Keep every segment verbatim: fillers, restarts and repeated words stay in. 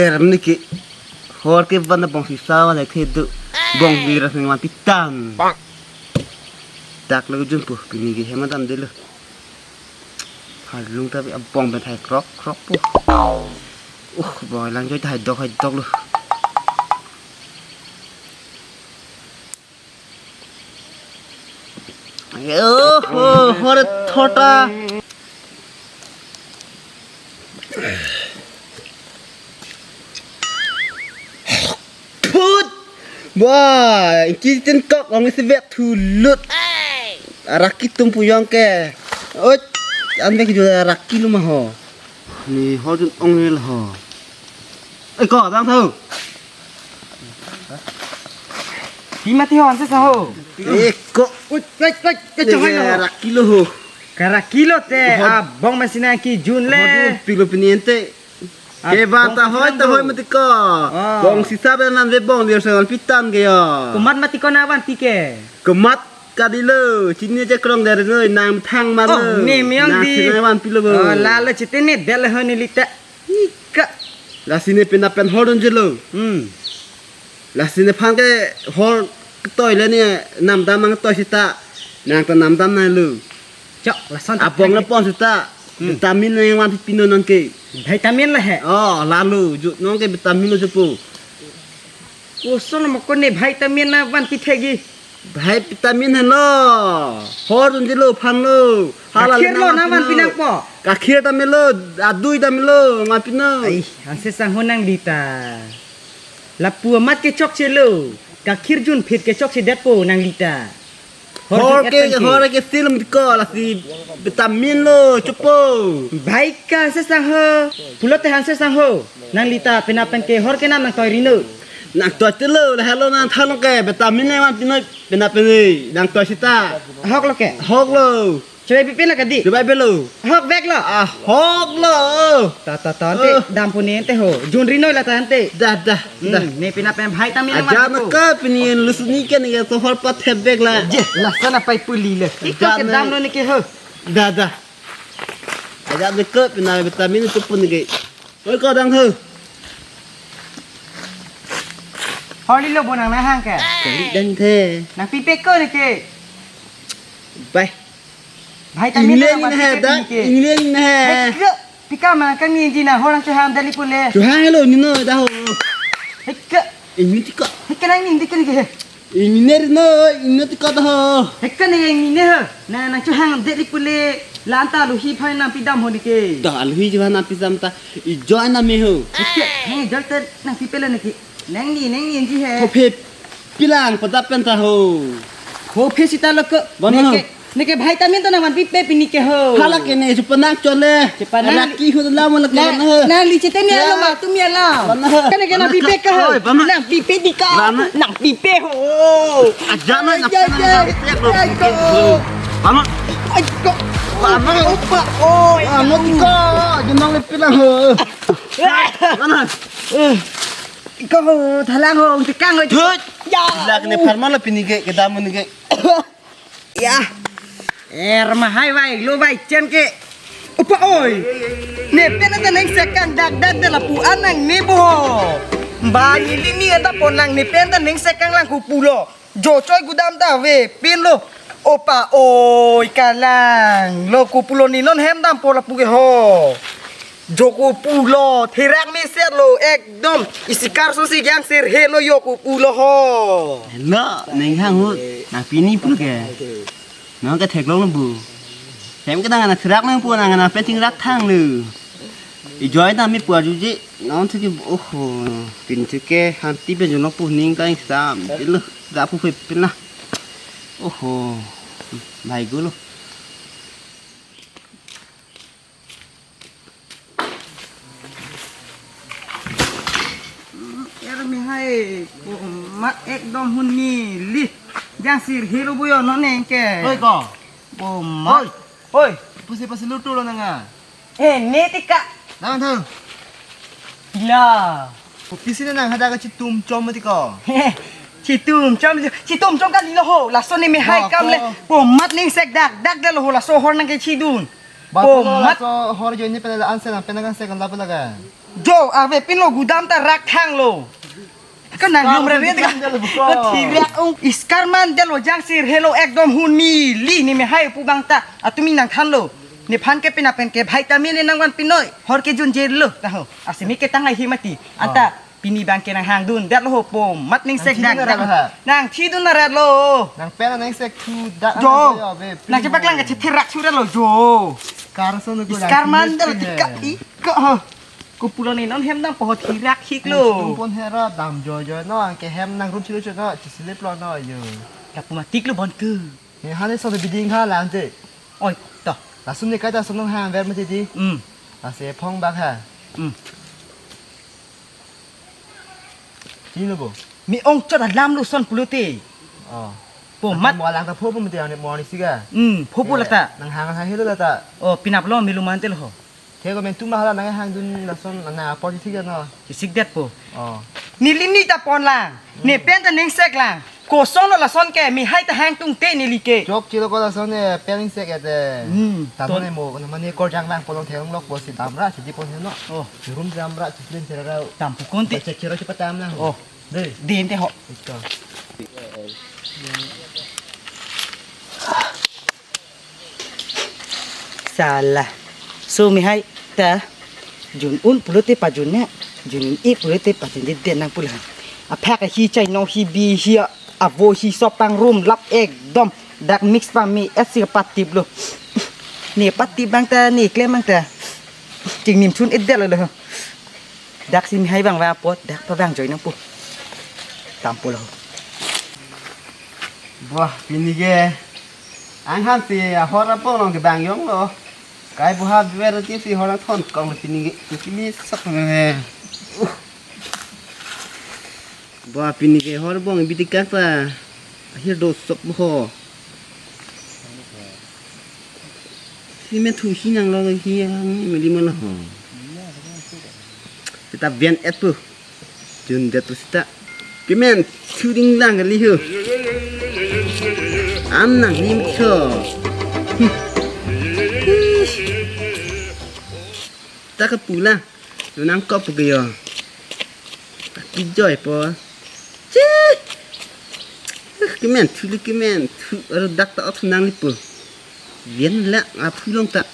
Ram ni ke hor ke van bong sisa van ke do. Bong ni ras ni mati tan. Dak lo jun pu pini ke hem damdelo. Halung ta abong pen hai krok krok pu. Uh, bong lang joi hai dok hai dok lo. Oh, oh, hor thota. Put! Wah, ingki tin kok ong si vek thulut. Araki tum puyong ke. Oi, an vek ju araki lo ma ho. Ne hor jun ong le ho. Eh, ko dang tho. Pi mati ho anse sang ho. Eh, ko. Oi, oi, oi, oi, ne chahai lo. Araki lo ho. Araki lo te, hor- abong masina ki jun le. Hor jun pilo pini ente. Ke ba ta hoi ta hoi mati ko. Ah. Bong sisa pen nang je bong dir sang pitan ke yo. Komat mati ko nang vanpi ke. Komat kali lo, chini je krong der noi nang thang ma lo. Oh, ne miyong nang di. Sina vanpi lo bo. Oh, la lo chitene del ho neli ta. Ika. Lasi ne pina pen hor dun je lo. Hmm. Lasi nephan ke hor toi le ne namdam nangtoi sita. Nang ta namdam nang lo. Chok, lason ta abong le pon sita. Hmm. Vitamin nang vanpi non nang ke. Vitamin le he. Oh, lalu jut nang ke vitamin lo jupo. Koson mo ko ne vitamin nang vanpi thegi. Bhai vitamin helo. Hor dun je lo phan lo. Hala le gakhir lo nang nang vanpi nangpo. Gakhir ta melo, adui ta melo, nang vanpi non. Ai, anse sang ho nangli ta. Lapu amat ke chokche lo. Gakhir jun phit ke chokche detpo nangli ta. Hor jun ke, et pen ke. Hor ke silam ko lasi vitamin lo jupo. Bhai ka anse sang ho. Pulote anse sang ho. Nangli ta pina pen ke hor ke nam nangtoi ri non. Nangtoi te lo, lahelo nang thalo ke, vitamin le vanpi non, pina pen nangtoi sita. Hok lo ke? Hok lo. Chobai pipe na kadi? Chobai pilo. Hok vek lo. Ah, hok lo. Ta, ta, ta, ante, oh, dam pu ne ante ho. Jun ri non la ta ante. Dah, dah, dah. Hmm, ne pina pen vitamin le vanpi non. Aja na ka pini lusuni ke ne ke so hor pat thep vek la. Je, lason apai puli le. Iko ke dam lo ne ke ho. Dah, dah. Aja na ka pina vitamin tu pun ke. Oi, ko dang ho. Hor li lo bo nang nahang ke. Kali dang the. Nangpipe ko ne ke. Bai. Bhai ta min. Ingni nang ne he pipe da, ke. Ingni ne he. Hei, ke. Pika ma kang ni ji na hor nang chohang dali pule. Chohang lo ni non da ho. Hei, ke. Ingni ti ko. Hei, ke nang ni di ke ni ke. Ingni ri non, ingni ti ko ta ho. Hei, ke nang ingni ho. Na nang chohang dali pule. La anta aluhi phai nangpi dam ho ne ke. Ta aluhi ji nangpi dam ta. Ijoi na me ho. Hei, ke. Hei, joi ta nangpipe lo ne ke. Nang ni, nang ni ji he. Thophe pilang pada pen ta ho. Thophe sita lo ke. Bang ne ho. Ke, ne ke vitamin ta nang vanpipe pini ke ho. Hala ke ne, chupa nang chole. Chupa nang. Laki ho la mo laki na ho. Nang li chete ni alo ma, tu mi alo. Bang ho. Ke ne ke nangpipe ke ho. Oi, bang ho. Nangpipe di ka. Bang ho. Nangpipe ho. Aja na. Ai, ai, ai. Bang ho. Ai, ko. Bang ho. Opa, oi. Bang ho ti ko. Jumang le pilang ho. Bang ho. Iko ho, thalang ho, tekang ho. Thut. Ya. Lak ne pharma lo pini ke, kedam ne ke. Ya. Er mahai vai, lo vai chen ke. Opa oi. Ne pen ta neng sekang dak dak de lapu an nang ne bo. Ba ni li ni ta pon lang ne pen ta neng sekang lang ko pulo. Jo choi gudam ta ave pin lo. Opa oi kalang. Lo ko pulo ni non hem dampo lapu ke ho. Jo ko pulo therak meset lo ekdom. Isi karso si jang sir he lo jo ko pulo ho. Hello, neng hang hut. Nang pini pu ke. Nang ke theklong lo bu. Hem ke nang anak therak nang pu nang anak penting rak thang lo. Ijoi ta mi pu arjuji. Non thiki, oho, pin thiki, hanti pen jono pu ning ta ingsam. Ilo, ga pu phe pin na. Oho, bhai gulo. Er mi hai, ko mat ekdom huni li. Jang sir hero boyo non neng ke. Oi ko. Ko mat. Oi. Oi. Pusi pasi lutu lo nanga. Eh, ne ti ka. Nang tho. Ila. Kopi si nang hadak chitum chom ti ko. Chitum chom, chitum chom kali lo ho. Laso ne mi hai kam le. Ko mat ning sek dak dak de lo ho, laso hor nang ke chidun. Bato Po lo mat. Laso hor ajoine pen la anse nang pen nang anse kan lapu laga. Jo, avepinlo gudam ta rak thanglo. Kan nang Skar lum rere gudam ta. Delo buko. Ko thirak ong skar mandetlo jangsi rhelo ekdom hun mili ne mehai pu abang ta. Atumi nangthanlo. Nephan ke pina pen ke bhai ta mili nangvanpinoi. Hor kejunjelo ta ho. Asimi ketang ai hi mati. Anta. Ah. Pini abang ke nanghangdundetlo ho po mat ningsek. Nangthidun dang narat dang. Ha? Nangthidun naratlo. Nang pen ningsek thu dak Jo. Nang jo ave, nang pini. Chepaklang ke chetherak suratlo jo. Skar so nuko skar nang mandetlo thirak tika he. Ika ho. Ko pulo ni non hem dang po thirak hiklo. Tum pon hera dam jo jo no, ang ke hem nang room chilo cho no, chisilip lo no yo. Kapu matik lo bon ke. Ni hane so biding ha lang te. Oi, to. Lason ni kaita so nang hang ver mati di. Hmm. Lasi phong bak ha. Hmm. Chini lo bo. Mi ongchot alam lo son pulote. Oh. Po mat. Mo lang ta pho pho mati ang mo ni siga. Hmm, pho pho. Eh, lata. Nang hang hang hilo lata. Oh, pinap lo mi lumante lo ho. Thek ko men tum hala nanghangdun lason na apor thik no. Chisikdet po. Oh. Neli ni ta pon lang. Hmm. Ne pen ta ningsek lang. Kosonlo lason ke, mehai ta hangtungte neli ke. Chokchelo ko lason ne pen ningsek ete. Hmm, tam ton. Ne mo, na mane korjang lang polong theklong lok bosi damra, chidi pon heno. Oh. Room damra, chidi pon heno. Tam pu konti. Baca kira cepat tam lang. Oh. Dei. Din te ho. Ito. Sala. So mehai ta jun un pulote pajun ne. Jun un-e pulote pajundedet nang pulo. Aphak ahi chai no hi bi hi avo hi sopang room lap ekdom. Dak mix pame et si patip lo. Ne patip abang ta ne klem abang ta. Chingnim chun-edetlo lo. Daksi mehai abang va apot, dak pa abang join nang po. Tam pulo. Wah, pini ke. Ang ham si ahor apong long ke bang jong lo. Kai buha ber ti si hor thon kong pini ke. Pini sok he. Uh. Wah, pini ke hor bong bitik kak ta. Ahir do sok bo ho. Si men thu hi nang lo hi ang meli mo lo ho. Kita bian et pu. Jundet pu sita. Kemen thu ding lang kali ho. An nang lim cho. Hmm. Ish. Ta kapu lang. Lo nangkok pu ke yo. Kejoi po. Che. Kemen thu le kemen thu. Aro dak ta ot nang lipo. Vien la aphu long ta.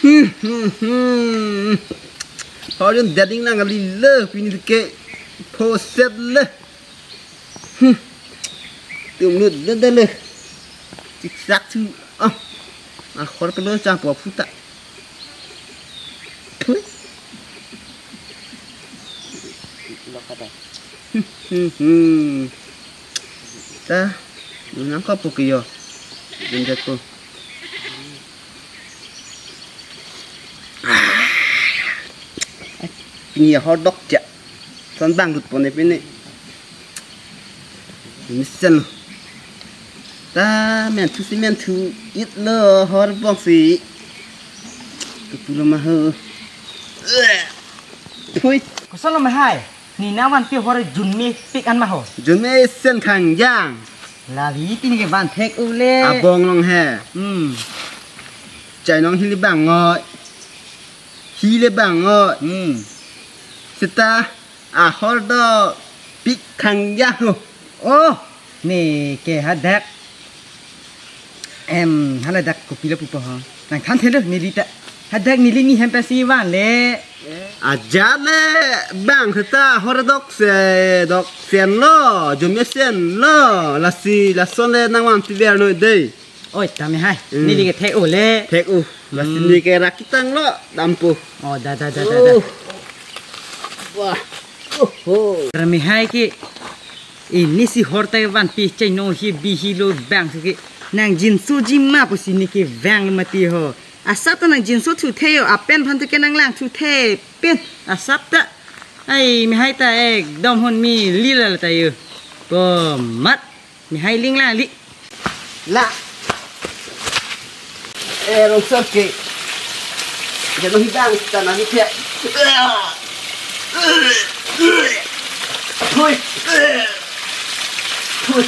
Hmm, hmm, hmm. Hor jun dading nang kali le pini ke. Phoset le. Hmm. Tum lut le de le. Chiksak thu. Ah. Ah, hor kelo chang po phu ta. Thui. Hmm, hmm, hmm. Ta, nangkok pu ke yo. Jundet pu. Pini hor dok ja. Son bang lut pon ne pini. Mesen. Ta men thu si men thu-et lo hor bong si. Kepu lo ma ho. Thui. Koson lo mehai. Ne nangvanpi hor junmepik an ma ho. Junmesen khangjang. Lavi pini ke van thek-o le. Abong long he. Hmm. Chai nong hi le bang ngoi. Hi le bang ngoi. Hmm. Sita ahor dopik khangjang ho. Oh, ne ke hadak. Em, hala dak kopi lo pupo ho. Nangthan thelo neli ta. Hadak neli ni hem pensi van le. Ajat le bang seta hor dok se, dok sen lo, jumesen lo, lasi lason le nangvanpi ver noi dei. Oi, ta mehai. Hmm. Neli ke thek-o le. Thek-o. Lasi Hmm. ne ke rak ketang lo, dampo. Oh, da, da, da, da, da. Oh. Wah. Oh, oh. Ra mehai ke. Ini si hor ta vanpi chai no hi bi hi lo bang si ke. Nang jinso jima pusi ne ke vang mati ho. Asap ta nang jinso thuthe yo, apen phan tu ke nang lang thuthe pen. Asap ta. Ai, mehai ta ekdom hon mili la ta yo. Komat. Mehai ling lang li. La. Eh, rong sor ke. Jano hidang ta na ni the. Thui. Thui.